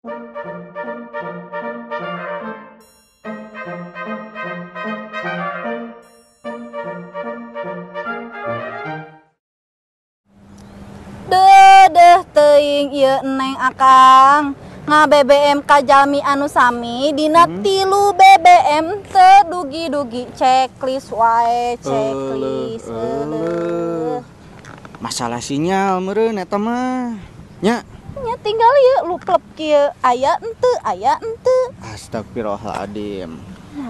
Dedeh teuing ieu Neng Akang nga-BBM ka jalmi anu sami dina 3 BBM teu dugi-dugi checklist wae checklist. Eleuh. Masalah sinyal meureun eta mah. Nya. Nya tinggal ieu luplep kieu aya henteu aya henteu. Astagfirullahaladzim.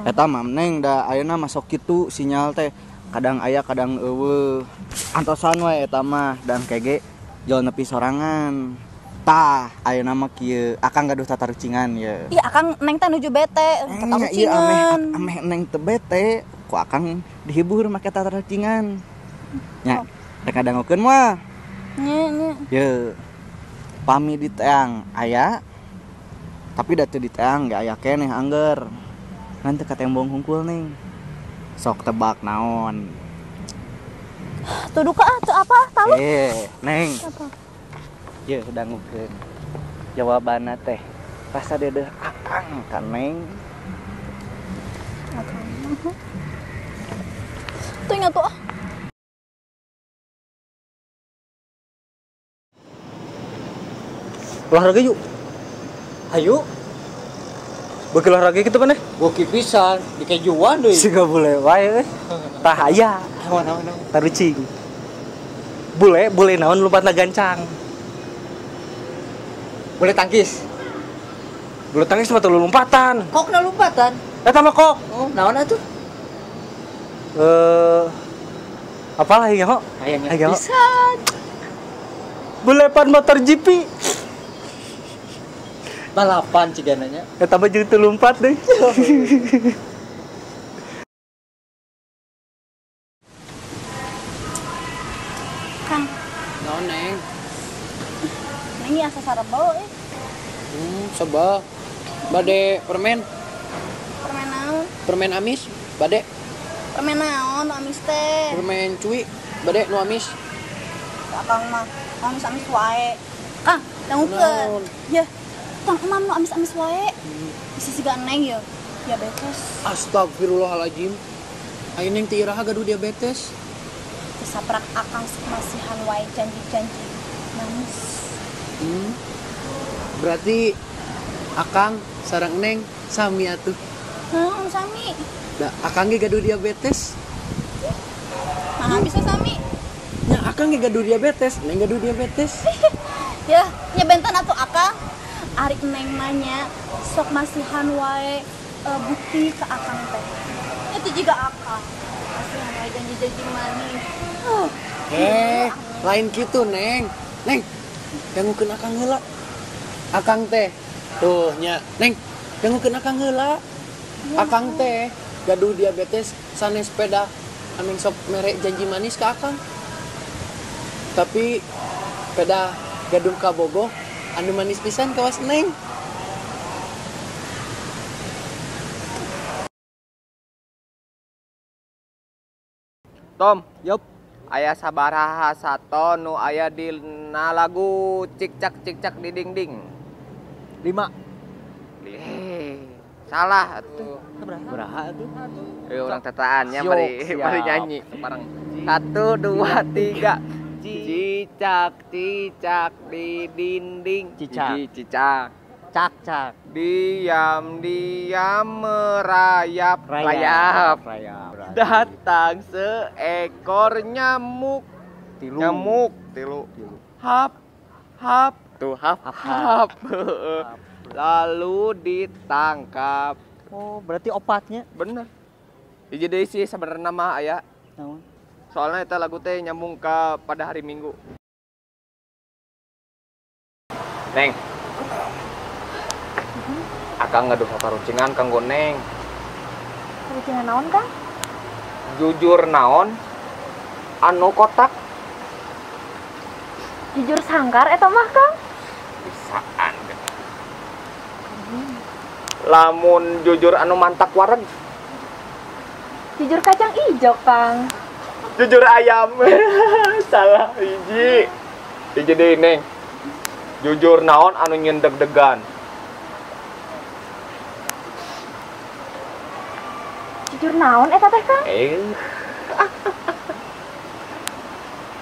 Eta mah Neng da ayeuna masuk kitu sinyal teh kadang aya kadang eueuh. Antosan wae eta mah dan kege jol nepi sorangan. Tah, ayeuna mah kieu, Akang gaduh tatarucingan ye. Ih, Akang Neng teh nuju bete, tatarucingan. Iya, ameh Neng teu bete, ku Akang dihibur make tatarucingan. Nya, rek ngadangukeun moal. Nya, nya. Ye. Pami di teang aya, tapi da teu di teang ge aya keneh angger. Ngan teu katembong hungkul Neng. Sok tebak naon. Tuh duka ah, teu apa talu? Neng. Apa? Ye, dangukeun. Jawabanna teh rasa dedeh Akang kan Neng. Akang. Tuh ingat tuh ah. Olahraga yuk. Ayo. Beuki olahraga kitu maneh? Beuki pisan, dikejuan deui. Siga bule wae euy. Tah aya. Naon naon. Tarucing. Bule, bule naon lompatna gancang. Bule tangkis. Bule tangkis mah teu lompatan. Kokna lompatan. Eta mah kok. Oh, naon atuh? Apalah ieu ho? Hayang pisan. Bule pan motor GP. Balapan cigana nya. Eta mah jeung teu lompat deui. Kang. Naon, Neng? Neng asa sarebel euy. Sebel. Bade permen. Permen naon? Permen amis, bade. Permen naon nu amis teh? Permen cuy, bade nu amis. Akang mah amis-amis wae. Kang, dangukeun. Yeuh. Tong emam nu amis-amis wae. Bisi siga Neng yeuh, diabetes. Astagfirullahaladzim. Ayo Neng teu iraha gaduh diabetes. Teu saprak Akang sok masihan wae janji-janji manis. Berarti Akang sareng Neng sami atuh. Naon sami? Da Akang ge gaduh diabetes. Nah, bisa sami. Nya Akang ge gaduh diabetes, Neng gaduh diabetes. Ya, nya benten atuh Akang. Ari Neng nanya sok masihan wae bukti ke Akang teh. Itu juga Akang. Masihan wae janji-janji manis. Lain kitu Neng. Neng, dangukeun Akang heula. Akang teh tuh nya, Neng, dangukeun Akang heula. Akang teh gaduh diabetes sanes sepeda ameng sok mere janji manis ke Akang. Tapi peda gaduh kabogoh anu manis pisan kawas Neng. Tom, yup. Aya sabaraha sato nu aya dina lagu cikcak cikcak di dingding. 5. Salah atuh. Sabaraha atuh? Urang tataannya mari nyanyi bareng. 1 2 3. Cicak cicak di dinding. Cicak. Cicak. Cak cak. Diam diam merayap rayap. Datang seekor nyamuk. Tilu. Nyamuk tilu. Hap hap tuh hap hap. Lalu ditangkap. Oh, berarti opatnya. Bener. Jadi sih sebenarnya mah aya. Naon? Soalnya eta lagu teh nyambung ke pada hari Minggu. Neng. Akang gaduh tatarucingan kanggo Neng. Tarucingan naon, Kang? Jujur naon anu kotak. Jujur sangkar eta mah, Kang? Bisaan. Lamun jujur anu mantak wareg. Jujur kacang ijo, Kang. Jujur ayam. Salah hiji. Hiji deui, Neng. Jujur naon anu nyeun deg-degan. Jujur naon eta teh, Kang?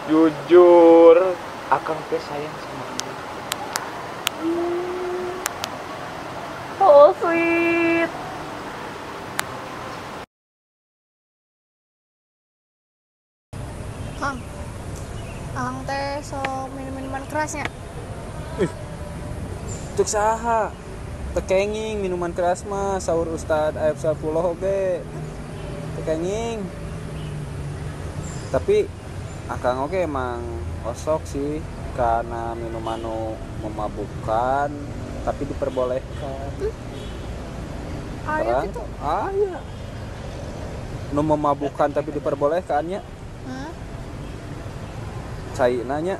Jujur, akang teh sayang sama kamu. Oh, sweet. Kang, akang teh sok minum minuman kerasnya. Ih, cek saha? Tekenging minuman keras mah sahur Ustad Aib Saifullah oge. Tekenging. Tapi akang oge emang osok sih karena minuman nu memabukkan tapi diperbolehkan. Aya gitu. Aya. Nu memabukkan tapi diperbolehkannya. Hah? Cai nanya.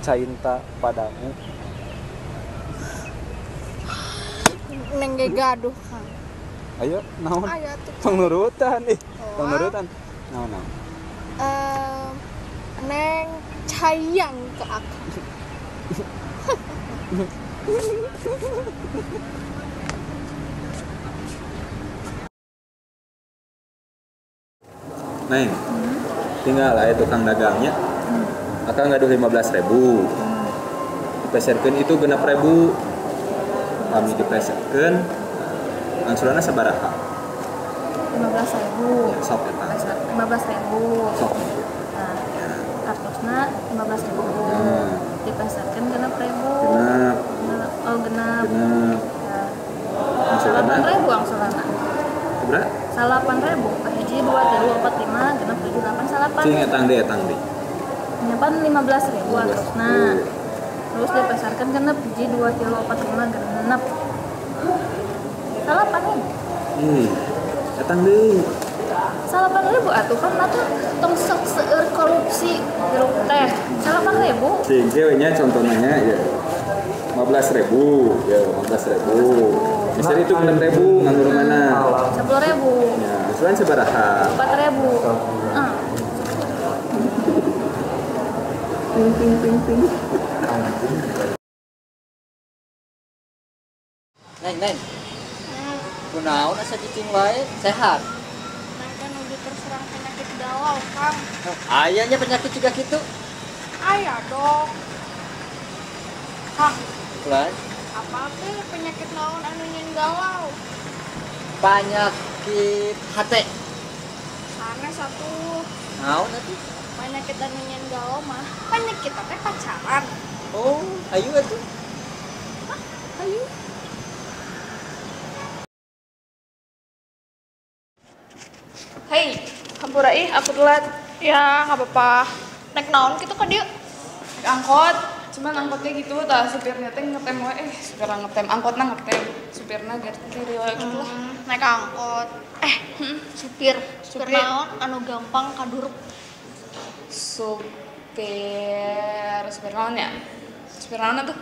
Cinta padamu. Neng ge gaduh, Kang. Ayo, naon? Aya tuh. Tong nurutan ih. Tong nurutan. Naon naon? Neng cayang ke akang. Neng, tinggal aya tukang dagangnya. Akang gaduh 15.000. Dipeserkeun itu 6.000. Kami dipeserkeun angsuranna sabaraha? 15.000. Ya, sok eta. 15.000. Sok. Nah, kartusna 15.000. Nah. Dipeserkeun 6.000. Genep. Oh, genep. Genep. Nah. Angsuranna? 8.000 angsuranna. Sabaraha? 8.000. 1, 2, 3, 4, 5, 6, 7, 8, 9. Cing etang deui, etang deui. Nyapan 15.000 artosna. Terus dipasarkan genep 1, 2, 3, 4, 5 genep. 8.000. Etang deui. 8.000 atuh kan atuh tong sok seueur korupsi hirup teh. 8.000. Cing kieu nya contohna nya ya. 15.000, ya 15.000. Misalnya itu 6.000 nganggur mana? 10.000. Ya, angsuran sabaraha? 4.000. Ting ting ting ting. Neng, neng. Kunaon asa cicing wae? Sehat. Neng kan udah terserang penyakit galau, Kang. Ayahnya penyakit juga gitu. Aya dong. Kang. Kelas. Apa tuh penyakit naon anu nyen galau? Penyakit hati. Sanes atuh. Naon atuh? Penyakit anu nyen galau mah penyakit teh pacaran. Oh, ayo atuh. Hah? Ayo. Hei, hampura ih, aku telat. Ya, nggak apa-apa. Naik naon gitu ka dieu? Naik angkot. Cuman angkotnya gitu, tah supirnya teh ngetem wae. Supirna ngetem, angkotna ngetem. Supirna kiri wae gitu lah. Naik angkot. Supir. Supir naon anu gampang kaduruk? Supir naon ya? Supir naon atuh?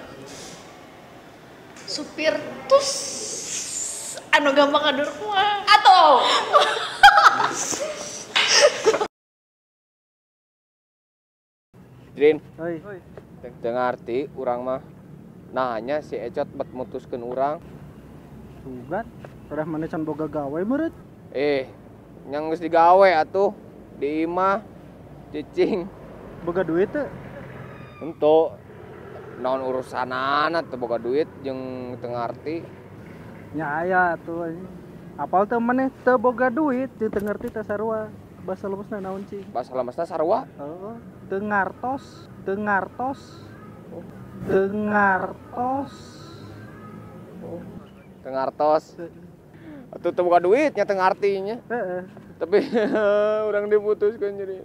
Supir tus anu gampang kaduruk mah. Atuh. Drin. Oi. Teu ngarti urang mah. Nanya si Ecot bet mutuskeun urang. Sugan, udah mana can boga gawe meureut? Nya geus digawe atuh di imah cicing. Boga duit teu? Henteu. Naon urusanana teu boga duit jeung teu ngarti. Nya aya atuh. Apal teu maneh teu boga duit jeung teu ngarti teh sarua. Bahasa lemesna naon cing? Bahasa lemesna sarua? Heeh. Teu ngartos, teu ngartos. Teu ngartos. Teu ngartos. Atuh teu boga duit nya teu ngarti nya. Heeh. Tapi urang diputuskeun jadi.